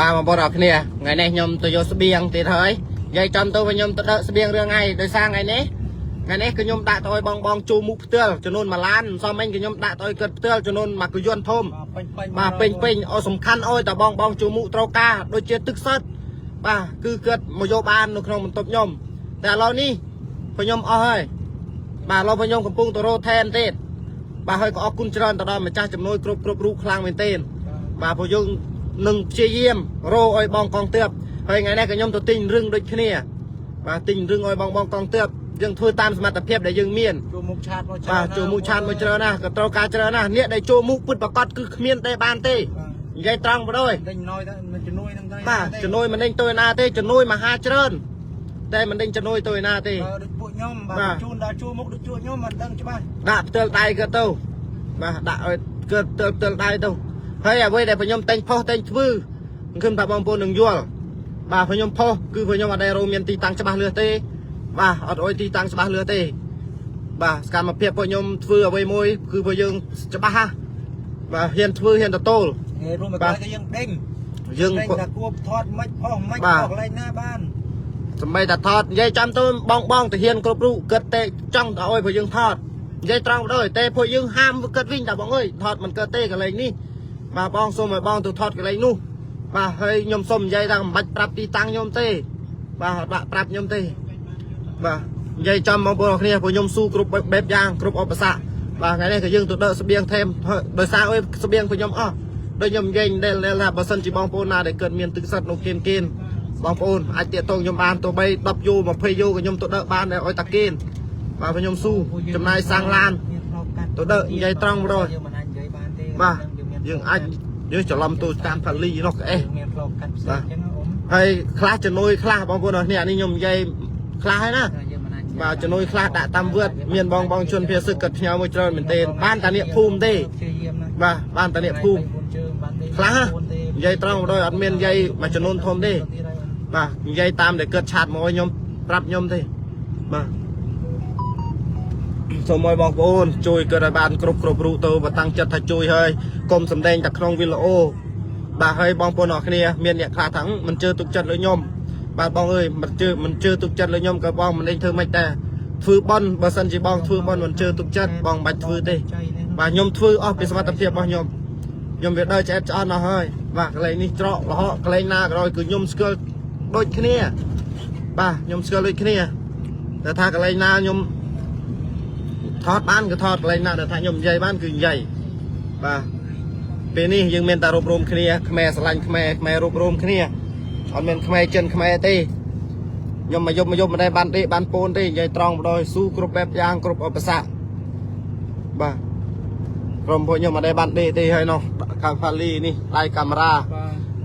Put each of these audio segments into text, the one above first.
បាទបងប្អូនអរគ្នាថ្ងៃនេះខ្ញុំទៅយកស្បៀងទៀតហើយនិយាយចំទៅវិញខ្ញុំទៅដឹកស្បៀងរឿងថ្ងៃដោយសារថ្ងៃនេះថ្ងៃនេះគឺខ្ញុំដាក់ទៅឲ្យបងបងជូមុខផ្ទាល់ចំនួន1ឡានសំមិញគឺខ្ញុំដាក់ទៅឲ្យគាត់ផ្ទាល់ចំនួនមួយកយន្តធំ ពេញពេញ បាទពេញពេញអូសំខាន់អើយតបងបងជូមុខត្រូវការដូចជាទឹកសុទ្ធបាទគឺគាត់មកយកបាននៅក្នុងបន្ទប់ខ្ញុំតែឥឡូវនេះខ្ញុំអស់ហើយបាទឥឡូវខ្ញុំកំពុងទៅរកថែមទៀតបាទហើយក៏អរគុណច្រើនទៅដល់ម្ចាស់ជំនួយគ្រប់គ្រប់រូបខ្លាំងមែនទែន បាទពួកយើងនឹងព្យាយាមរកឲ្យបងកងទ័ពហើយថ្ងៃនេះក៏ខ្ញុំទៅទិញរឿងដូចគ្នាបាទទិញរឿងឲ្យបងបងកងទ័ពយើងធ្វើតាមសមត្ថភាពដែលយើងមាន ជួមុខឆាតមក បាទចូលមុខឆានមកច្រើនណាស់ក៏ត្រូវការច្រើនណាស់អ្នកដែលចូលមុខពិតប្រកបគឺគ្មានទេបានទេនិយាយត្រង់បដ ாய் ដេញណយទៅជំនួយហ្នឹងទៅ បាទជំនួយមិនដេញទៅឯណាទេជំនួយមហាច្រើនតែមិនដេញជំនួយទៅឯណាទេ ដូចពួកខ្ញុំបាទជូនដល់ជួមុខដូចជួខ្ញុំមិនដឹងច្បាស់ ដាក់ផ្ទិលដៃក៏ទៅបាទដាក់ឲ្យកើតផ្ទិលផ្ទិលដៃទៅហើយអ្វីដែលខ្ញុំតែងផុសតែងធ្វើសង្ឃឹមថាបងប្អូននឹងយល់បាទខ្ញុំផុសគឺខ្ញុំអត់ដែលរកមានទីតាំងច្បាស់លាស់ទេបាទអត់អោយទីតាំងច្បាស់លាស់ទេបាទសកម្មភាពពួកខ្ញុំធ្វើអ្វីមួយគឺពួកយើងច្បាស់ហ่ะបាទហ៊ានធ្វើហ៊ានទទួល និយាយរួមមកទៅយើងដេញ យើង ដេញតែគួបថតមិនផុសមិនផុសកន្លែងណាបាន សម្បីតែថតនិយាយចាំទៅបងបងទាហានគ្រប់រូបគិតតែចង់ទៅឲ្យពួកយើងថតនិយាយត្រង់បណ្ដោយតែពួកយើងហាមគិតវិញតាបងអើយថតមិនកើតទេកន្លែងនេះបាទបងសូមឲ្យបងទៅថតកន្លែងនោះបាទហើយខ្ញុំសូមនិយាយថាមិនបាច់ប្រាប់ទីតាំងខ្ញុំទេបាទអត់បាក់ប្រាប់ខ្ញុំទេបាទនិយាយចំបងប្អូនអរគ្នាពួកខ្ញុំស៊ូគ្រប់បែបយ៉ាងគ្រប់ឧបសគ្គបាទថ្ងៃនេះក៏យើងទៅដឹកស្បៀងថែមដោយសារអើយស្បៀងពួកខ្ញុំអស់ដូចខ្ញុំនិយាយដែលថាបើសិនជាបងប្អូនណាដែលកើតមានទឹកសិតនៅគៀនគៀន បងប្អូនអាចតាកតងខ្ញុំបានទោះបី10យូ20យូក៏ខ្ញុំទៅដឹកបានដែរឲ្យតាគេនបាទខ្ញុំស៊ូចំណាយសាំងឡាន ទៅដឹកនិយាយត្រង់ម្ដង យើងមិនអាចនិយាយបានទេ បាទយើងអាចយើងច្រឡំទូតាមផលីនោះក៏អេះ មានផ្លូវកាត់ផ្សេងអញ្ចឹងអ៊ំ ហើយខ្លះជំនួយខ្លះបងប្អូនអរគ្នាអានេះខ្ញុំនិយាយខ្លះហើយណា យើងមិនអាច បាទជំនួយខ្លះដាក់តាមវត្តមានបងបងជនភាសិតគាត់ផ្ញើមួយច្រើនមែនទែនបានតានេះភូមិទេ ព្យាយាមណា បាទបានតានេះភូមិ ខ្លះនិយាយត្រង់ម្ដងអត់មាននិយាយមួយចំនួនធំទេ បាទនិយាយតាមដែលគាត់ឆាតមកឲ្យខ្ញុំប្រាប់ខ្ញុំទេបាទសូមឲ្យបងប្អូនជួយគាត់ឲ្យបានគ្រប់គ្រប់រូបទៅបើតាំងចិត្តថាជួយហើយកុំសំដែងតែក្នុងវីដេអូបាទហើយបងប្អូនអរគ្នាមានអ្នកខ្លះថាមិនជឿទុកចិត្តលើខ្ញុំបាទបងអើយមិនជឿទុកចិត្តលើខ្ញុំក៏បងមិនដេញធ្វើមិនដែរធ្វើបន់បើសិនជាបងធ្វើបន់មិនជឿទុកចិត្តបងមិនបាច់ធ្វើទេបាទខ្ញុំធ្វើអស់ពីសមត្ថភាពរបស់ខ្ញុំខ្ញុំវាដើរឆ្អែតឆ្អន់អស់ហើយបាទកន្លែងនេះច្រកលហកកន្លែងណាក៏ដោយគឺខ្ញុំស្គាល់ដូចគ្នាបាទខ្ញុំស្គាល់ដូចគ្នាតែថាកន្លែងណាខ្ញុំថតបានក៏ថតកន្លែងណាដែលថាខ្ញុំនិយាយបានគឺនិយាយបាទពេលនេះយើងមានតែរួបរวมគ្នាខ្មែរស្រឡាញ់ខ្មែរខ្មែររួបរวมគ្នាអត់មានខ្មែរចិនខ្មែរទេខ្ញុំមកយប់មកយប់មិនដែលបានដេកបានពូនទេនិយាយត្រង់ម្ដងស៊ូគ្រប់បែបយ៉ាងគ្រប់ឧបសគ្គបាទក្រុមពួកខ្ញុំមិនដែលបានដេកទេហើយនោះខាងផាលីនេះដៃកាមេរ៉ា បា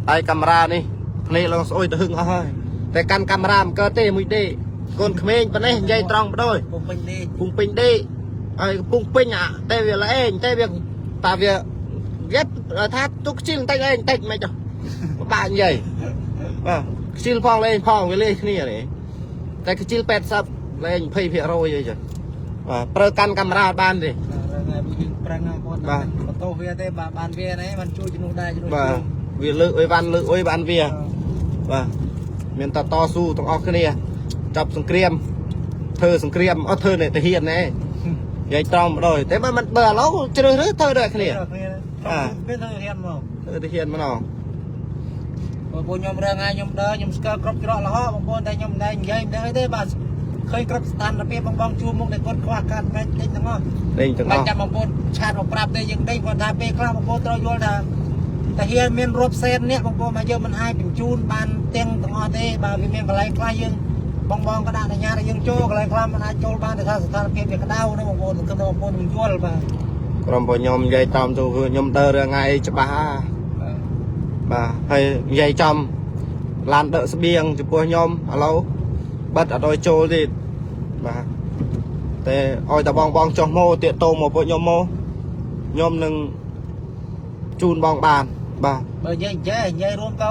ទ ដៃកាមេរ៉ានេះភ្នែកឡើងស្អុយទៅហឹងអស់ហើយតែកាន់កាមេរ៉ាមិនកើតទេមួយទេកូនក្មេងប៉ុណ្ណេះនិយាយត្រង់ម្ដង ពុំពេញទេ កំពុងពេញដេកហើយកំពុងពេញអាតែវាល្អឯងតែវាតាវាវាថាទុកខ្ជិលបន្តិចឯងបន្តិចមិនចុះពិបាកនិយាយបាទខ្ជិលផងលេងផងវាលេងគ្នានេះតែខ្ជិល80លេង20%អីចឹងបាទប្រើកាន់កាមេរ៉ាអត់បានទេ ថ្ងៃយើងប្រឹងគាត់បន្ទោសវាទេបាទបានវានេះបានជួយជំនួសដែរជំនួស បាទវាលើកអុយបានលើកអុយបានវាបាទមានតែតស៊ូទាំងអស់គ្នាចាប់សង្គ្រាមធ្វើសង្គ្រាមអត់ធ្វើនេះទាហានណែនិយាយត្រង់ម្ដងតែបើមិនបើឥឡូវជ្រើសរើសធ្វើដូចគ្នា គ្នាវាធ្វើរៀនមក ធ្វើទាហានម្ដង បងប្អូនខ្ញុំរឿងហើយខ្ញុំដើរខ្ញុំស្គាល់គ្រប់ច្រកលហកបងប្អូនតែខ្ញុំមិនដែរនិយាយមិនដឹងអីទេបាទឃើញគ្រប់ស្ថានភាពបងបងជួមុខតែគាត់ខ្វះកាត់មិនដេញទាំងអស់ លេងទាំងអស់ បាច់ចាំបងប្អូនឆាតមកប្រាប់ទេយើងដេញគាត់ថាពេលខ្លះបងប្អូនត្រូវយល់ថាតាហ៊ានមានរាប់សែនអ្នកបងប្អូនមកយើងមិនអាចបញ្ជូនបានទាំងទាំងអស់ទេបាទវាមានកន្លែងខ្លះយើងបងបងក៏ដាក់អនុញ្ញាតឲ្យយើងចូលកន្លែងខ្លះមិនអាចចូលបានដោយសារស្ថានភាពវាក្តៅណាបងប្អូនសង្ឃឹមថាបងប្អូននឹងយល់បាទ ក្រុមរបស់ខ្ញុំនិយាយតាមទៅគឺខ្ញុំដើររឿងថ្ងៃច្បាស់ហ่าបាទហើយនិយាយចំឡានដឹកស្បៀងចំពោះខ្ញុំឥឡូវបិទអត់ឲ្យចូលទៀតបាទតែឲ្យតែបងបងចុះមកតាកតងមកពួកខ្ញុំមកខ្ញុំនឹងជូនបងបានបាទ បើនិយាយចេះនិយាយរួមទៅ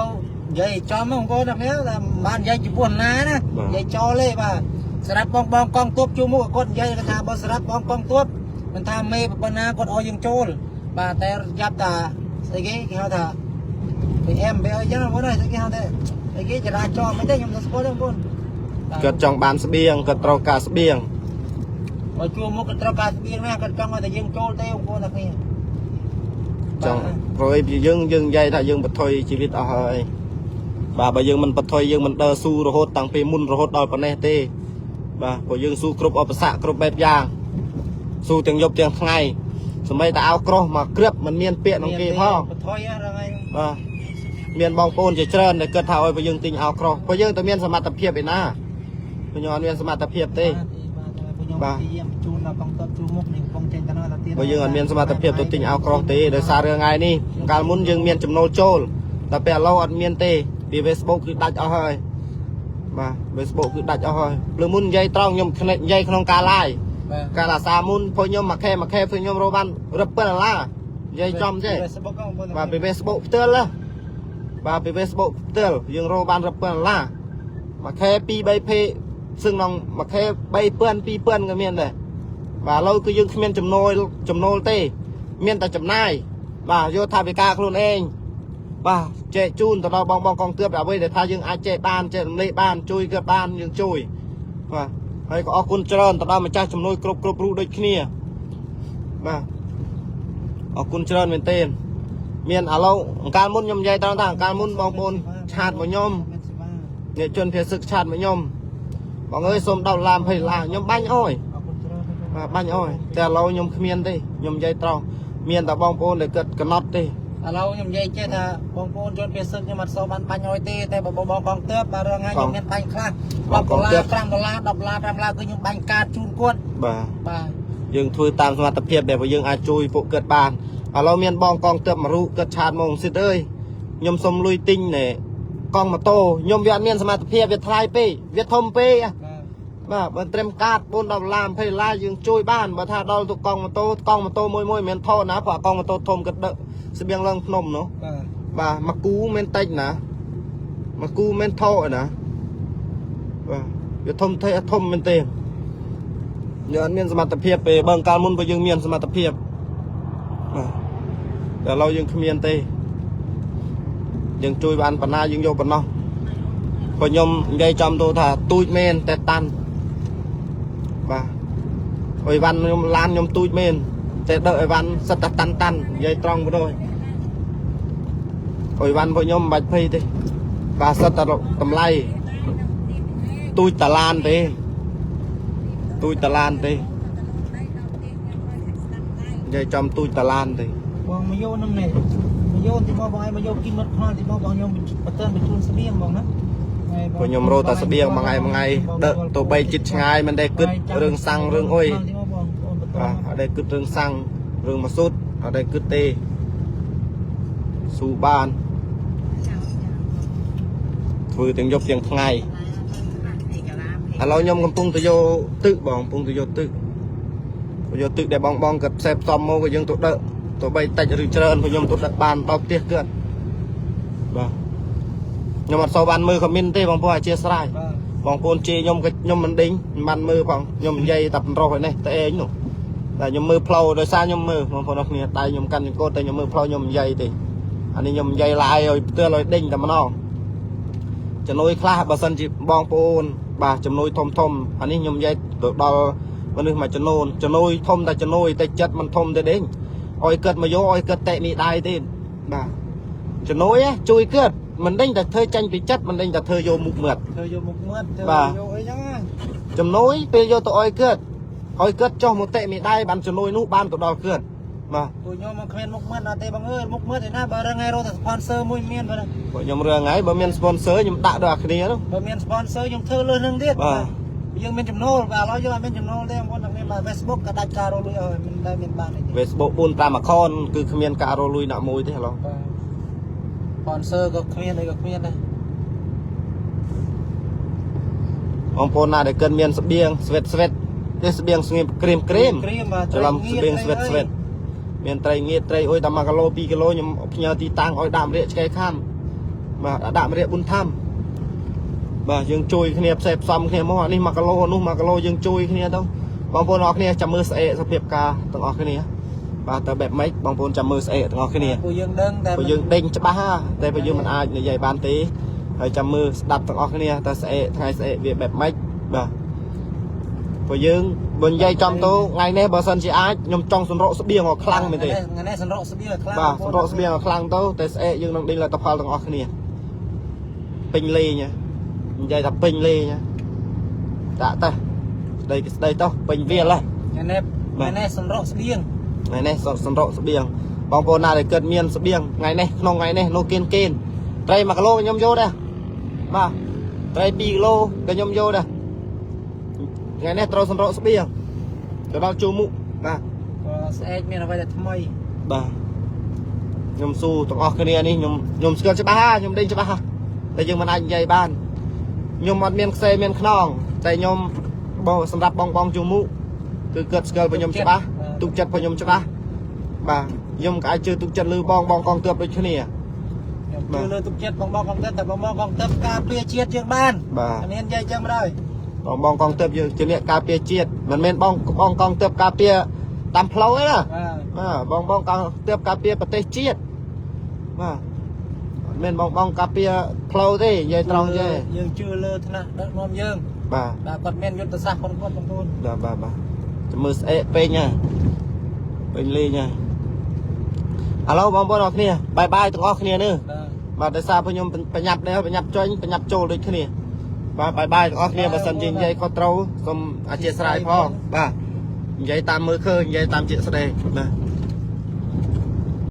និយាយចំបងប្អូនទាំងនេះតែមិនបាននិយាយចំពោះណាណានិយាយចោលទេបាទសម្រាប់បងបងកងទ័ពជួមុខគាត់និយាយគាត់ថាបើសម្រាប់បងកងទ័ពមិនថាមេប៉ុណ្ណាគាត់ឲ្យយើងចូលបាទតែយ៉ាប់តាស្អីគេគេហៅថា PM វាអីចឹងបងប្អូនអើយគេហៅថាអីគេចរាចរណ៍មិនទេខ្ញុំទៅស្គាល់ទេបងប្អូន គាត់ចង់បានស្បៀងគាត់ត្រូវការស្បៀង បើជួមុខគាត់ត្រូវការស្បៀងណាគាត់ចង់ឲ្យតែយើងចូលទេបងប្អូនតែគ្នា ចង់ព្រោះឯងយើងយើងនិយាយថាយើងបថុយជីវិតអស់ហើយបាទបើយើងមិនបថុយយើងមិនដើរស៊ូរហូតតាំងពីមុនរហូតដល់ប៉ុណ្ណេះទេបាទព្រោះយើងស៊ូគ្រប់ឧបសគ្គគ្រប់បែបយ៉ាងស៊ូទាំងយប់ទាំងថ្ងៃសម្បីតែអោក្រោះមកក្រឹបមិនមានពាក្យក្នុងគេផង បថុយហ្នឹងហើយ បាទមានបងប្អូនជាច្រើនដែលគិតថាឲ្យពួកយើងទិញអោក្រោះពួកយើងតែមានសមត្ថភាពឯណាពួកយើងអត់មានសមត្ថភាពទេ ខ្ញុំព្យាយាមជូនដល់កងទ័ពជួមុខនេះកំពុងចេញទៅដល់ទៀត បើយើងអត់មានសមត្ថភាពទៅទិញអោក្រោះទេដោយសាររឿងថ្ងៃនេះកាលមុនយើងមានចំណូលចូលតែពេលឥឡូវអត់មានទេពី Facebook គឺដាច់អស់ហើយបាទ Facebook គឺដាច់អស់ហើយលើមុននិយាយត្រង់ខ្ញុំភ្នែកនិយាយក្នុងការ live បាទ កាលអាសាមុនពួកខ្ញុំមួយខែមួយខែពួកខ្ញុំរកបានរឹបប៉ុណ្ណឡានិយាយចំទេ Facebook បងប្អូន បាទពី Facebook ផ្ទាល់ណាបាទពី Facebook ផ្ទាល់យើងរកបានរាប់ពាន់ដុល្លារមួយខែ2 3ភេសឹងក្នុងមួយខែ3000 2000ក៏មានដែរបាទឥឡូវគឺយើងគ្មានចំណូលចំណូលទេ មានតែចំណាយបាទយកថាវិការខ្លួនឯងបាទចែកជូនទៅដល់បងបងកងទ័ពអ្វីដែលថាយើងអាចចែកបានចែករំលែកបានជួយគាត់បានយើងជួយបាទហើយក៏អរគុណច្រើនទៅដល់ម្ចាស់ជំនួយគ្រប់គ្រប់រូបដូចគ្នាបាទអរគុណច្រើនមែនទែន មានឥឡូវអង្កាលមុនខ្ញុំនិយាយត្រង់ថាអង្កាលមុនបងប្អូន chat មកខ្ញុំ មានសេវា អ្នកជនភាសឹក chat មកខ្ញុំបងអើយសូម10ដុល្លារ20ដុល្លារខ្ញុំបាញ់អើយ អរគុណច្រើន បាទបាញ់អើយតែឥឡូវខ្ញុំគ្មានទេខ្ញុំនិយាយត្រង់មានតែបងប្អូនដែលគិតកំណត់ទេ ឥឡូវខ្ញុំនិយាយចេះថាបងប្អូនជនភាសឹកខ្ញុំអត់សូវបានបាញ់អោយទេតែបងបងកងទ័ពបាទរងថ្ងៃខ្ញុំមានបាញ់ខ្លះ10ដុល្លារ5ដុល្លារ10ដុល្លារ5ដុល្លារគឺខ្ញុំបាញ់កាតជូនគាត់ បាទ បាទ យើងធ្វើតាមសមត្ថភាពដែលយើងអាចជួយពួកគាត់បានឥឡូវមានបងកងទ័ពមួយរូបគាត់ chat មកស៊ីតអើយខ្ញុំសុំលុយទិញណែកង់ម៉ូតូខ្ញុំវាអត់មានសមត្ថភាពវាថ្លៃពេកវាធំពេក បាទ បាទបើត្រឹមកាត4 10ដុល្លារ20ដុល្លារយើងជួយបានបើថាដល់ទៅកង់ម៉ូតូកង់ម៉ូតូមួយមួយមិនមែនថតណាព្រោះអាកង់ម៉ូតូធំគាត់ដឹកស្បៀងឡើងភ្នំនោះ បាទ បាទមកគូមិនតិចណាមកគូមិនថតណាបាទវាធំទេធំមែនទេយើងអត់មានសមត្ថភាពទេបើកាលមុនបើយើងមានសមត្ថភាពបាទតែឥឡូវយើងគ្មានទេយើងជួយបានប៉ុណ្ណាយើងយកប៉ុណ្ណោះព្រោះខ្ញុំនិយាយចំទៅថាទូចមែនតែតាន់បាទអីវ៉ាន់ខ្ញុំឡានខ្ញុំទូចមែនតែដឹកអីវ៉ាន់សិតតែតាន់តាន់និយាយត្រង់ទៅអីវ៉ាន់ពួកខ្ញុំមិនបាច់ភ័យទេបាទសិតតែតម្លៃទូចតាឡានទេទូចតាឡានទេនិយាយចំទូចតាឡានទេ បងមកយកនឹងនេះមកយកទីមកបងឯងមកយកគីមត់ខ្នល់ទីមកបងខ្ញុំបើតើបញ្ជូនស្បៀងបងណា ពួកខ្ញុំរកតែស្បៀងមួយថ្ងៃមួយថ្ងៃដឹកទៅបីចិត្តឆ្ងាយមិនដែលគិតរឿងសាំងរឿងអុយបាទអត់ដែលគិតរឿងសាំងរឿងម៉ាស៊ូតអត់ដែលគិតទេស៊ូបានធ្វើទាំងយប់ទាំងថ្ងៃឥឡូវខ្ញុំកំពុងទៅយកទឹកបងកំពុងទៅយកទឹកទៅយកទឹកដែលបងបងគាត់ផ្សេងផ្សំមកក៏យើងទៅដឹកទៅបីតិចឬច្រើនពួកខ្ញុំទៅដឹកបានដល់ផ្ទះគាត់បាទខ្ញុំអត់សូវបានមើល comment ទេបងប្អូនអធិស្ឋាន បាទ បងប្អូនជេរខ្ញុំក៏ខ្ញុំមិនដេញមិនបានមើលផងខ្ញុំនិយាយតែប្រុសឯនេះតែឯងនោះតែខ្ញុំមើលផ្លូវដោយសារខ្ញុំមើលបងប្អូនអរគ្នាដៃខ្ញុំកាន់ចង្កូតតែខ្ញុំមើលផ្លូវខ្ញុំនិយាយទេអានេះខ្ញុំនិយាយឡាយឲ្យផ្ទះឲ្យដេញតែម្ដងជំនួយខ្លះបើសិនជាបងប្អូនបាទជំនួយធំធំអានេះខ្ញុំនិយាយទៅដល់មនុស្សមួយចំនួនជំនួយធំតែជំនួយតែចិត្តមិនធំទេដេញឲ្យគិតមកយកឲ្យគិតតែនេះដៃទេបាទជំនួយណាជួយគិតមិនដេញតែធ្វើចាញ់ពីចិត្តមិនដេញតែធ្វើយកមុខមាត់ ធ្វើយកមុខមាត់ធ្វើ បាទ យកអីចឹងណា ជំនួយពេលយកទៅអោយគាត់ឲ្យគាត់ចុះមកតិមេដៃបានជំនួយនោះបានទៅដល់គាត់បាទ ពួកខ្ញុំមកគ្មានមុខមាត់អត់ទេបងអើយមុខមាត់ឯណាបើរងថ្ងៃរកតែ sponsor មួយមានបើ ពួកខ្ញុំរឿងថ្ងៃបើមាន sponsor ខ្ញុំដាក់ដល់អាគ្នានោះ បើមាន sponsor ខ្ញុំធ្វើលើសនឹងទៀត បាទ យើងមានចំណូលបាទឥឡូវយើងអត់មានចំណូលទេបងប្អូនទាំងនេះបាទ Facebook ក៏ដាច់ការរកលុយអស់ហើយមិនដែលមានបានអីទេ Facebook 4 5 account គឺគ្មានការរកលុយណាមួយទេឥឡូវ បាទ sponsor ក៏គ្មានអីក៏គ្មានដែរ បងប្អូនណាដែលកិនមានស្បៀងស្វិតស្វិតទេស្បៀងស្ងៀមក្រៀមក្រៀម ក្រៀមបាទ ច្រឡំស្បៀងស្វិតស្វិតមានត្រីងៀតត្រីអុយតែ1គីឡូ2គីឡូខ្ញុំផ្ញើទីតាំងឲ្យដាក់ម្រាកឆ្កែខាំបាទដាក់ម្រាកប៊ុនថាំបាទយើងជួយគ្នាផ្សេងផ្សំគ្នាមកអានេះ1គីឡូអានោះ1គីឡូយើងជួយគ្នាទៅបងប្អូនអរគ្នាចាំមើលស្អែកសភាពការទាំងអស់គ្នា បាទតើបែបម៉េចបងប្អូនចាំមើលស្អែកទាំងអស់គ្នា ពួកយើងដឹងតែ ព្រោះយើងដេញច្បាស់ហ่าតែព្រោះយើងមិនអាចនិយាយបានទេហើយចាំមើលស្ដាប់ទាំងអស់គ្នាតើស្អែកថ្ងៃស្អែកវាបែបម៉េចបាទព្រោះយើងបើនិយាយចំទៅថ្ងៃនេះបើសិនជាអាចខ្ញុំចង់សម្រក់ស្បៀងឲ្យខ្លាំងមែនទេ ថ្ងៃនេះសម្រក់ស្បៀងឲ្យខ្លាំង បាទសម្រក់ស្បៀងឲ្យខ្លាំងទៅតែស្អែកយើងនឹងដេញលទ្ធផលទាំងអស់គ្នាពេញលេងហ៎និយាយថាពេញលេងហ៎ដាក់ទៅស្ដីគេស្ដីទៅពេញវាលហ៎ ថ្ងៃនេះថ្ងៃនេះសម្រក់ស្បៀង ថ្ងៃនេះសម្រក់ស្បៀងបងប្អូនណាដែលគិតមានស្បៀងថ្ងៃនេះក្នុងថ្ងៃនេះនោះគៀនគៀនត្រី1គីឡូខ្ញុំយកដែរបាទត្រី2គីឡូក៏ខ្ញុំយកដែរថ្ងៃនេះត្រូវសម្រក់ស្បៀងទៅដល់ជួមុខបាទ ក៏ស្អែកមានអ្វីដែលថ្មី បាទខ្ញុំស៊ូទាំងអស់គ្នានេះខ្ញុំខ្ញុំស្គាល់ច្បាស់ហាខ្ញុំដេញច្បាស់ហាតែយើងមិនអាចនិយាយបានខ្ញុំអត់មានខ្សែមានខ្នងតែខ្ញុំបងសម្រាប់បងបងជួមុខគឺគិតស្គាល់ពួកខ្ញុំច្បាស់ទុកចិត្តពួកខ្ញុំច្បាស់បាទខ្ញុំក៏អាចជឿទុកចិត្តលើបងបងកងទ័ពដូចគ្នា ខ្ញុំជឿលើទុកចិត្តបងបងកងទ័ពតែបងបងកងទ័ពការពារជាតិយើងបាន បាទ អានេះនិយាយចឹងមិនដែរ បងបងកងទ័ពយើងជាអ្នកការពារជាតិមិនមែនបងបងកងទ័ពការពារតាមផ្លូវទេណា បាទ បាទបងបងកងទ័ពការពារប្រទេសជាតិបាទអត់មែនបងបងការពារផ្លូវទេនិយាយត្រង់ទេ យើងជឿលើថ្នាក់ដឹកនាំយើង បាទ បាទគាត់មានយុទ្ធសាស្ត្ររបស់គាត់បងប្អូន បាទបាទបាទចាំមើលស្អែកពេញហ่ะពេញលេងហ่ะឥឡូវបងប្អូនអរគ្នាបាយបាយទាំងអស់គ្នានេះ បាទ បាទដោយសារពួកខ្ញុំបញ្ញាប់នេះបញ្ញាប់ចាញ់បញ្ញាប់ចូលដូចគ្នាបាទបាយបាយទាំងអស់គ្នាបើសិនជានិយាយខុសត្រូវសូមអធិស្ឋានផងបាទនិយាយតាមមើលឃើញនិយាយតាមជាក់ស្ដែងបាទ។